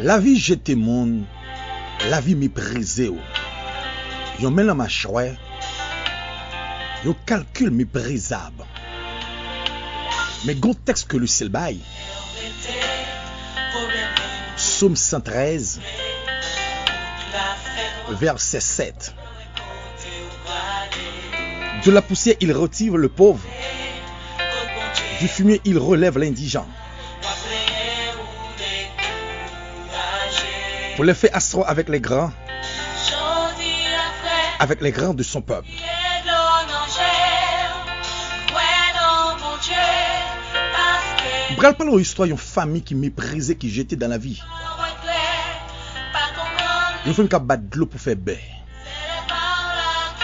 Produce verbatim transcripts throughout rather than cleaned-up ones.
Lavi jete moun, lavi meprize w. Yon men nan machwè, yon kalkil meprizab. Men gon tèks ke lesyèl bay. Sòm san trèz, vèsè sèt. De la poussière, il retire le pauvre. Du fumier, il relève l'indigent. Pour les faire asseoir avec les grands, avec les grands de son peuple. M pral pale yon istwa yon fanmi ki meprize, ki jete dan lavi. Yon fanmi k ap bat dlo pou fè bè.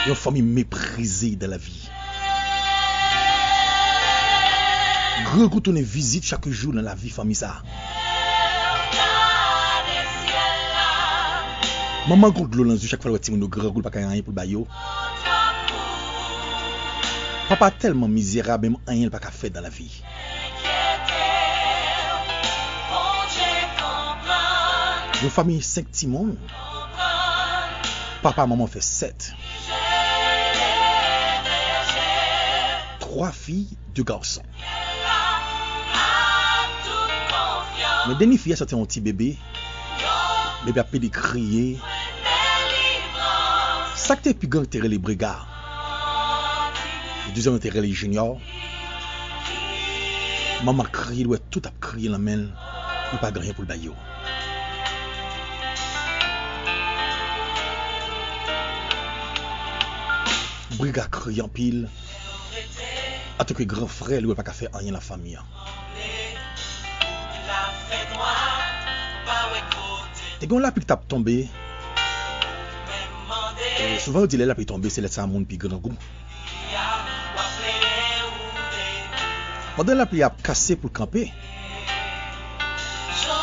Yon fanmi meprize dan lavi. Grangou tounen vizit chak jou nan lavi fanmi sa a. Manman gon dlo nan zye chak fwa l wè timoun yo grangou, l pa ka anyen pou l ba yo. Papa tèlman mizerab, menm anyen l pa ka fè dan lavi. Yon fanmi senk timoun. Papa, manman fè sèt. Twa fi, de gason. Men dènye fi a santi yon ti bebe. Bebe ap pede kriye. Sa k te pi gran te rele Brega. Dezyèm nan te rele Junior. Manman kriye, l wè tout ap kriye nan men l. Li pa gen anyen pou l bay yo. Brega kriye anpil. Antanke gran frè, li wè l pa ka fè anyen nan fanmi an. Te gen yon lapli ki t ap tonbe. E souvan yo di lè lapli tonbe, se lè sa a moun pi grangou. Pandan lapli a ap kase pou l kanpe,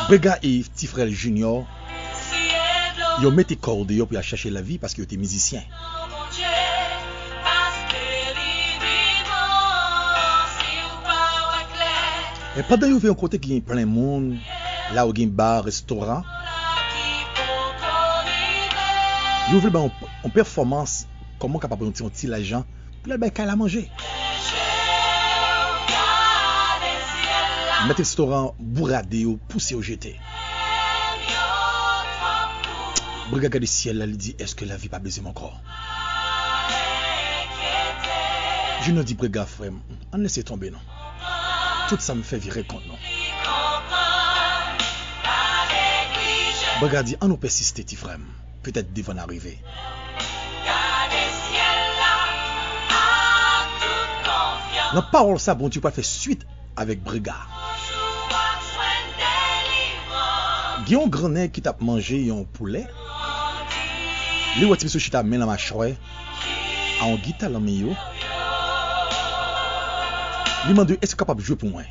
Brega e ti frè l Junior, yo mete kò yo deyò pou y al chache lavi paske yo te mizisyen. Men pandan yo rive yon kote ki gen plen moun, la yo gen ba, restoran, yo vle bay yon, yon pèfòmans, kòman w kapab rantre yon ti lajan pou l al bay kay la manje. Mèt restoran bourade yo, pouse yo jete. Brega gade syèl la, li di, èske lavi pa bezwen m ankò? Junior di, Brega, frè m, ann lese tonbe non. Tout sa m fè vire kont nou. Brega di, ann nou pèsiste, ti frè m. Petèt devan n a rive. Nan pawòl sa, Bondye pral fè swit avèk Brega. Gen yon gran nèg ki t ap manje yon poulè. Li wè ti mesye chita men nan machwè, a yon gita nan men yo. Li mande yo, èske w kapab jwe pou mwen?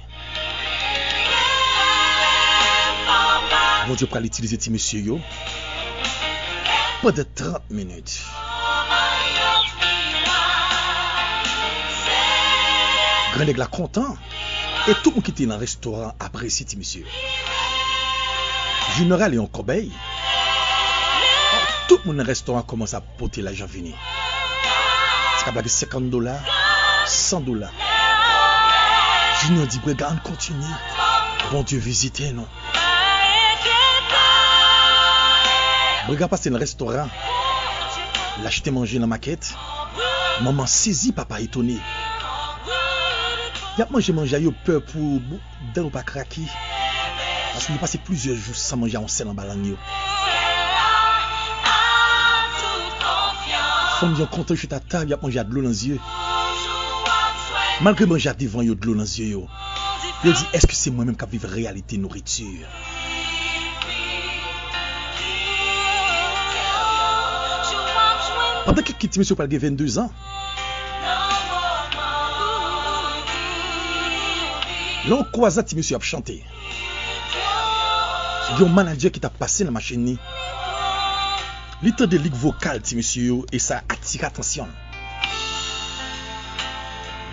Bondye pral itilize ti mesye yo pandan trant minit. Grannèg la kontan, e tout moun ki te nan restoran apresye ti mesye yo. Junior rale yon kòbèy. Tout moun nan restoran kòmanse ap pote lajan vini. Ti kab la gen senkant dola, san dola. Junior di, Brega, ann kontinye. Bondye vizite nou. Brega pase nan restoran. L achte manje nan makèt. Manman sezi, papa etone. Y ap manje manje a, yo pè pou dan yo pa krake. Paske yo pase plizyè jou san manje a yon sèl anba lang yo. Fanmi an kontan, yo chita tab, y ap manje a dlo nan zye. Malgre manje a devan yo, dlo nan zye yo. Yo di, èske se mwen menm k ap viv reyalite nouriti? Pandan kèk ti mesye pral gen venndezan, lè yon kwazad ti mesye ap chante, gen yon manadjè ki t ap pase nan machin li. Li tande lig vokal ti mesye yo e sa atire atansyon l.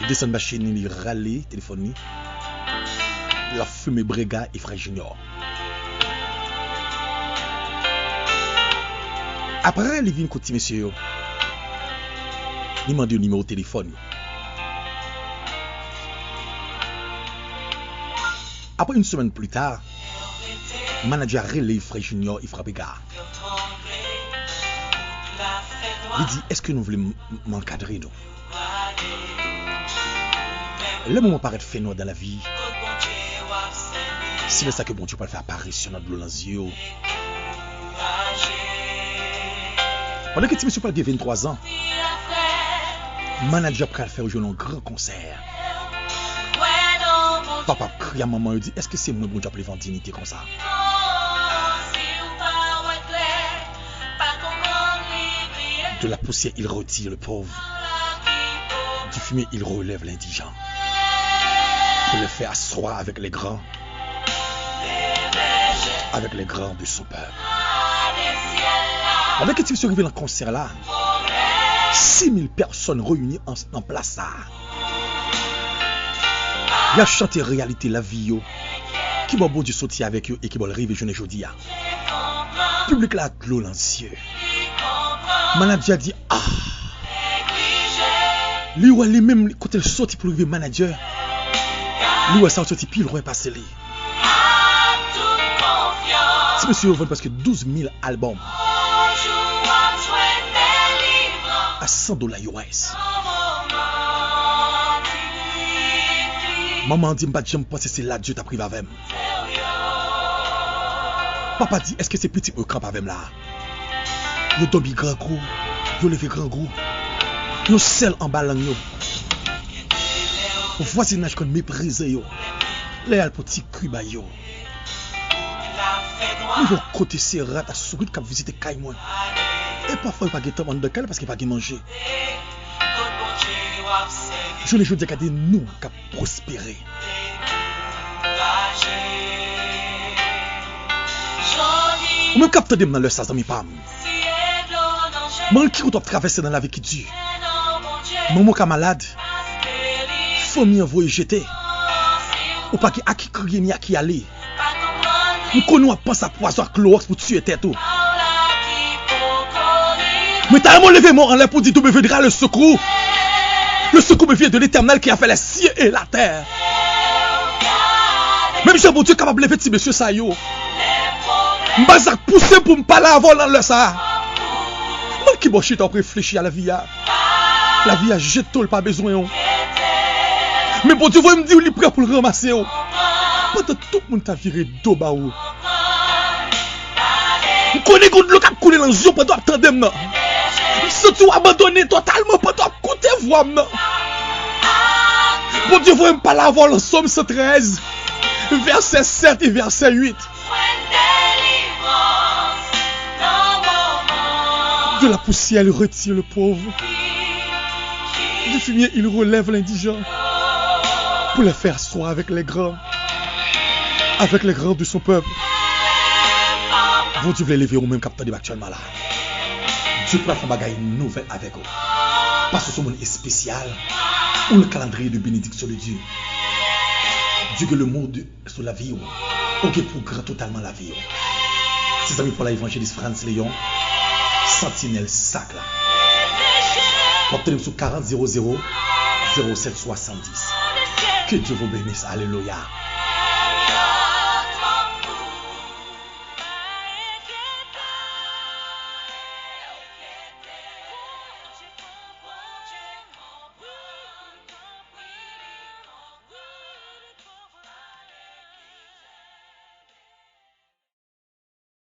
Li desann machin li, li rale telefòn li. L ap filme Brega e frè Junior. Apre, li vin kot ti mesye yo. Li mande yo nimewo telefòn yo. Apre, yon semèn pli ta, manadjè a rele frè Junior, li frape ga a. Li di, "Èske nou vle m, m ankadre nou?" Lè moman parèt fènwa nan lavi, se lè sa ke Bondye pral fè aparisyon nan dlo nan zye w. Pandan ke ti mesye pral gen venntwa zan, manadjè pral fè yo jwe nan yon gran konsè. Papa ap kriye a manman yo di, "Èske se mwen Bondye ap leve an diyite konsa?" De la poussière, il retire le pauvre. Du fumier, il relève l'indigent. Pour le faire asseoir avec les grands, avec les grands de son peuple. Pandan ke ti mesye rive nan konsè la, sis mil pèsòn reyini an, nan plas sa a. Y ap chante reyalite lavi yo, ki bò Bondye soti avèk yo e ki bò l rive jounen jodi a. Piblik la dlo nan zye. Manadjè a di, "Ah!" Li wè li menm, kote l soti pou l rive manadjè, li wè sa soti pi lwen pase li. Ti mesye yo vann prèske douz mil albòm a san dola U S. Manman an di, "M pa t janm panse se la Dye t ap rive avè m." Papa di, "Èske se pitit mwen yo kanpe avè m la a?" Yo dòmi grangou, yo leve grangou. Yo sèl anba lang yo. Vwazinaj konn meprize yo. Lè y al pou ti kwi bay yo. Mwen yon kote se rat ak sourit k ap vizite kay mwen. E pafwa yo pa gen tan anndan kay la paske pa gen manje. Jounen jodi a gade nou k ap pwospere. Ou menm k ap tande m nan lè sa, zanmi pa m. Manman ki kote w ap travèse nan lavi ki di. Manman w ka malad. Fanmi an voye jete. Ou pa gen a ki kriye ni a ki ale. M konnen w ap panse a pwazon ak klowòks pou tiye tèt ou. Mwen ta renmen w leve men w anlè pou di, "D'où me viendra le secours? Le secours me vient de l'Éternel qui a fait les cieux et la terre." Menm jan Bondye kapab leve ti mesye sa yo. M pa sa k pouse m pou m pale avè w nan lè sa a. Mwen ki bò chita w ap reflechi a lavi a. Lavi a jete w, l pa bezwen w. Men Bondye voye m di w li prè pou l ranmase w. Pandan tout moun ta vire do ba ou. M konnen gen dlo k ap koule nan zye w pandan w ap tande m nan. M santi w abandone totalman pandan w ap koute vwa m nan. Bondye voye m pale avè w nan Sòm san trèz, vèsè sèt e vèsè uit. De la poussière, il retire le pauvre. Du fumier, il relève l'indigent. Pour le faire asseoir avec les grands, avec les grands de son peuple. Bondye vle leve ou menm k ap tande m aktyèlman la. Dye pral fè yon bagay nouvèl avèk ou. Paske w se yon moun espesyal. Ou le calendrier de bénédiction de Dieu. Dye gen le mot de sou lavi w. Ou gen pwogrè totalman lavi w. Se zanmi pa w la, evanjelis Frantz Léon, santinèl sak la. W ap tande m sou karant zewo zewo zewo sèt swasanndis. Que Dieu vous bénisse. Alelouya.